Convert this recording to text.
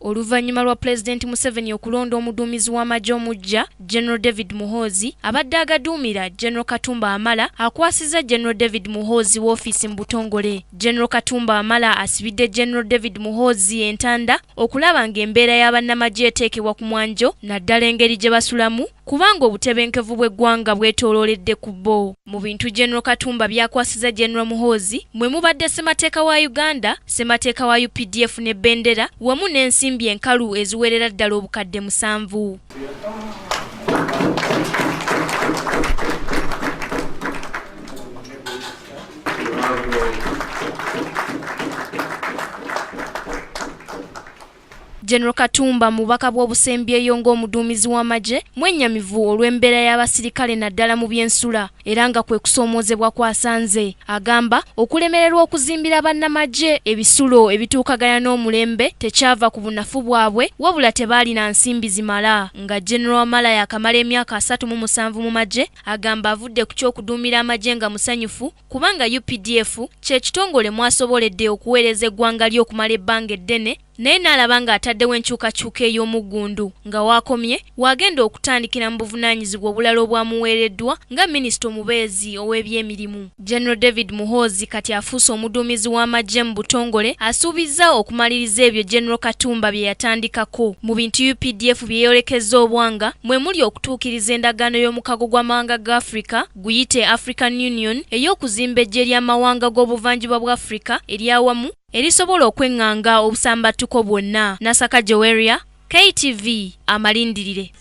Oluvannyuma lwa Pulezidenti Museveni okulonda omuduumizi w'amagye omuggya, General David Muhoozi, abadde agaduumira, General Katumba Wamala akwasizza General David Muhoozi woofiisi mu butongole. General Katumba Wamala asibidde General David Muhoozi entanda okulaba ng'embeera ya bannamagye eteekebwa ku mwanjo naddala engeri gye basulamu kubanga obutebenkevu bw'eggwanga bwetoolooledde ku bo. Mu bintu General Katumba by'akwasizza General Muhoozi mwe mubadde ssemateeka wa Uganda, ssemateeka wa updf ne bbendera wamu n'ensimbi enkalu eziwerera ddala 7,000. General Katumba mu bubaka bw'obusembyeyo ng'omuduumizi w'amagye mwennyamivu olw'embeera y'abasirikale naddala mu by'ensula era nga kwe kusoomoozebwa kw'asanze. Agamba okulemererwa okuzimbira bannamagye ebisulo ebituukagana n'omulembe tekyava ku bunafu bwabwe wabula tebaalina nsimbi zimala. Nga General Wamala yaakamala emyaka 37 mu magye, agamba avudde ku ky'okuduumira amagye nga musanyufu kubanga updf kye kitongole mw'asoboledde okuweereza eggwanga lye okumala ebbanga eddene naye n'alaba ng'ataddewo enkyukakyuka ey'omuggundu nga w'akomye w'agenda okutandikira mu buvunaanyizibwa obulala obwamuweereddwa nga minisita omubeezi ow'ebyemirimu. General David Muhoozi kati afuuse omuduumizi w'amagye mu butongole asuubizza okumaliriza ebyo General Katumba bye yatandikako. Mu bintu updf bye yeeyolekezza obwanga mwe muli okutuukiriza endagaano y'omukago gw'amawanga ga Afrika guyite African Union ey'okuzimba eggye ly'amawanga g'obuvanjuba bwa Afrika ery'awamu erisobola okweng'anga obusambattuko bwonna. Nasaka Joweria, KTV, Amalindirire.